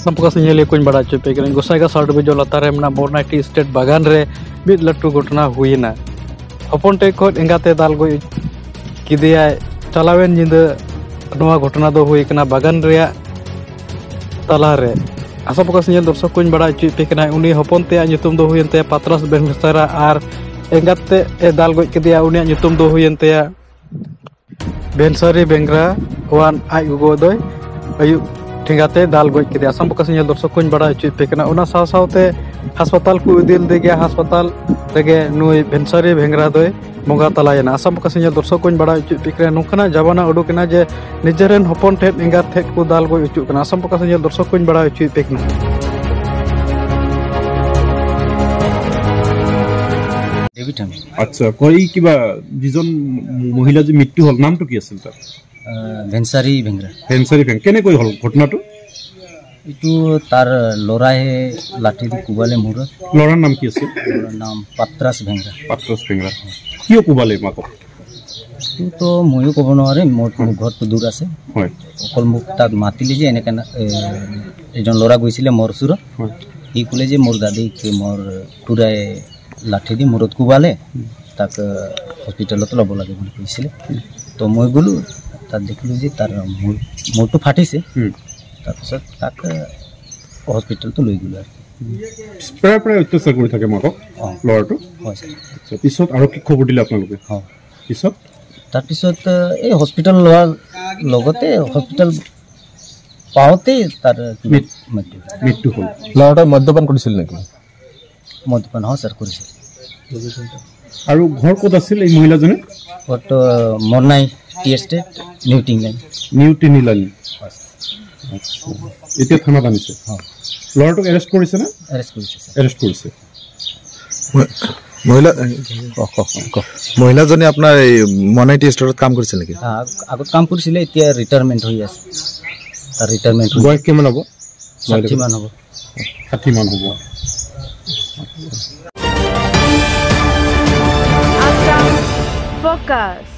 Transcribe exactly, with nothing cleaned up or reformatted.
ᱥᱟᱢᱯᱩᱠᱟ ᱥᱮ ᱧᱮᱞᱤᱭᱟᱹ ᱠᱚᱧ ᱵᱟᱲᱟᱭ ᱦᱚᱪᱚ ᱯᱮ ᱠᱟᱹᱱᱟᱹᱧ, ᱜᱚᱸᱥᱟᱭᱜᱟᱸᱣ ᱥᱟᱵ ᱰᱤᱵᱷᱤᱡᱚᱱ ᱞᱟᱛᱟᱨ ᱨᱮ ᱢᱮᱱᱟᱜ ᱵᱚᱨᱱᱟᱭ ᱴᱤ ᱮᱥᱴᱮᱴ ᱵᱟᱜᱟᱱ ᱨᱮ ᱢᱤᱫ ᱞᱟᱹᱴᱩ ᱜᱷᱚᱴᱚᱱᱟ ᱦᱩᱭᱮᱱᱟ᱾ ᱦᱚᱯᱚᱱ ᱴᱷᱮᱡ ᱠᱷᱚᱱ ᱮᱸᱜᱟᱛᱮ ᱫᱟᱞ ᱜᱚᱡ ᱠᱮᱫᱮᱭᱟᱭ᱾ ᱪᱟᱞᱟᱣᱮᱱ ᱧᱤᱫᱟᱹ ᱱᱚᱣᱟ ᱜᱷᱚᱴᱚᱱᱟ ᱫᱚ ᱦᱩᱭ ᱠᱟᱱᱟ ᱵᱟᱜᱟᱱ ᱨᱮᱭᱟᱜ ᱛᱟᱞᱟᱨᱮ᱾ ᱟᱥᱟ ᱯᱨᱚᱠᱟᱥ ᱧᱮᱞ ᱫᱚᱨᱥᱚᱠ ᱠᱚᱧ ᱵᱟᱲᱟᱭ ᱦᱚᱪᱚᱭᱮᱫ ᱯᱮ ᱠᱟᱱᱟ, ᱩᱱᱤ ᱦᱚᱯᱚᱱ ᱛᱮᱭᱟᱜ ᱧᱩᱛᱩᱢ ᱫᱚ ᱦᱩᱭᱮᱱ ᱛᱟᱭᱟ ᱯᱟᱛᱨᱟᱥ ᱵᱮᱝᱥᱟᱨᱟ ᱟᱨ ᱮᱸᱜᱟᱛ ᱛᱮ ᱮ ᱫᱟᱞ ᱜᱚᱡ ᱠᱮᱫᱮᱭᱟ, ᱩᱱᱤᱭᱟᱜ ᱧᱩᱛᱩᱢ ᱫᱚ ᱦᱩᱭᱮᱱ ᱛᱟᱭᱟ ᱵᱷᱮᱱᱥᱟᱨᱤ ᱵᱮᱝᱨᱟ᱾ ᱣᱟᱱ ᱟᱡ ᱜᱚᱜᱚ ᱫᱚᱭ ᱟᱹᱭᱩᱵ ᱴᱷᱮᱸᱜᱟ ᱛᱮ ᱫᱟᱞ ᱜᱚᱡ ᱠᱮᱫᱮᱭᱟ᱾ ᱟᱥᱟᱢ ᱯᱨᱚᱠᱟᱥ ᱧᱮᱞ ᱫᱚᱨᱥᱚᱠ ᱠᱚᱧ ᱵᱟᱲᱟᱭ ᱦᱚᱪᱚᱭᱮᱫ ᱯᱮ ᱠᱟᱱᱟ, ᱚᱱᱟ ᱥᱟᱶ ᱥᱟᱶᱛᱮ ᱦᱟᱥᱯᱟᱛᱟᱞ ᱠᱚ ᱤᱫᱤ ᱞᱮᱫᱮ ᱜᱮᱭᱟ᱾ ᱦᱟᱥᱯᱟᱛᱟᱞ ᱨᱮᱜᱮ ᱱᱩᱭ ᱵᱷᱮᱱᱥᱟᱨᱤ ᱵᱮᱝᱨᱟ ᱫᱚᱭ ᱵᱚᱸᱜᱟ ᱛᱟᱞᱟᱭᱮᱱᱟ᱾ ᱟᱥᱟᱢ ᱯᱨᱚᱠᱟᱥ ᱧᱮᱞ ᱫᱚᱨᱥᱚᱠ ᱠᱚᱧ ᱵᱟᱲᱟᱭ ᱦᱚᱪᱚᱭᱮᱫ ᱯᱮ ᱠᱟᱱᱟ, ᱱᱚᱝᱠᱟᱱᱟᱜ ᱡᱟᱢᱟᱱᱟ ᱩᱰᱩᱠ ᱮᱱᱟ ᱡᱮ ᱱᱤᱡᱮᱨᱮᱱ ᱦᱚᱯᱚᱱ ᱴᱷᱮᱱ ᱮᱸᱜᱟᱛ ᱴᱷᱮᱱ ᱠᱚ ᱫᱟᱞ ᱜᱚᱡ ᱦᱚᱪᱚᱜ ᱠᱟᱱᱟ᱾ ᱟᱥᱟᱢ ᱯᱨᱚᱠᱟᱥ ᱧᱮᱞ ᱫᱚᱨᱥᱚᱠ ᱠᱚᱧ ᱵᱟᱲᱟᱭ ᱦᱚᱪᱚᱭᱮᱫ ᱯᱮ ᱠᱟᱱᱟ᱾ দেৱী ঠাম। আচ্ছা, কয় কিবা যিজন মহিলা যে মৃত্যু হ'ল, নামটো কি আছিল তাৰ? আহ, ভেঞ্চাৰী ভেংৰা। ভেঞ্চাৰী ভেং-, কেনেকৈ হ'ল ঘটনাটো? এইটো তাৰ ল'ৰাই লাঠি দি কোবালে মূৰত। ল'ৰাৰ নাম কি আছিল? ল'ৰাৰ নাম পাত্ৰাছ ভেংৰা। পাত্ৰাছ ভেংৰা। কিয় কোবালে মাকক? এইটোতো ময়ো ক'ব নোৱাৰিম, মোৰ, মোৰ ঘৰটো দূৰ আছে। হয়। অকল মোক তাক মাতিলে যে এনেকে না-, এ, এজন ল'ৰা গৈছিলে মোৰ ওচৰত। হয়। সি ক'লে যে মোৰ দাদীক মোৰ খুৰাই লাঠি দি মূৰত কোবালে, তাক, এ, হস্পিটেলত ল'ব লাগে বুলি কৈছিলে। তো মই গ'লো, তাত দেখিলোঁ যে তাৰ মূৰ, মূৰটো ফাটিছে। হুম। তাৰপিছত তাক, এ, হস্পিটেলটো লৈ গ'লো আৰু। প্ৰায়, প্ৰায় অত্যাচাৰ কৰি থাকে মাকক, অ। ল'ৰাটো? হয়, ছাৰ। আচ্ছা, পিছত আৰক্ষীক খবৰ দিলে আপোনালোকে? অ। পিছত? তাৰপিছত, এ, এই হস্পিটেল লোৱাৰ লগতে হস্পিটেল পাওঁতেই তাৰ কিবা মৃত-, মৃত্যু। মৃত্যু হ'ল। ল'ৰাটোৱে মদ্যপান কৰিছিল নেকি? মদ্যপান, হয় ছাৰ, কৰিছিল। আৰু ঘৰ ক'ত আছিল এই মহিলাজনী? ঘৰটো মনাই টি এষ্টেট, নিউ টিংলাইন। নিউ তিনিলানি। হয় ছাৰ। আচ্ছা। এতিয়া থানাত আনিছে? হয়। ল'ৰাটোক এৰেষ্ট কৰিছে নে? এৰেষ্ট কৰিছে ছাৰ। এৰেষ্ট কৰিছে। ম-, মহিলা, কওক, কওক, কওক। মহিলাজনী আপোনাৰ এই মনাই টি ষ্টোৰত কাম কৰিছিল নেকি? হা, আগ-, আগত কাম কৰিছিলে, এতিয়া ৰিটায়াৰমেণ্ট হৈ আছে। তাৰ ৰিটায়াৰমেণ্ট হৈ বয়স কিমান হ'ব? ষাঠি মান হ'ব। ষাঠি মান হ'ব। আছাম ফ'কাছ।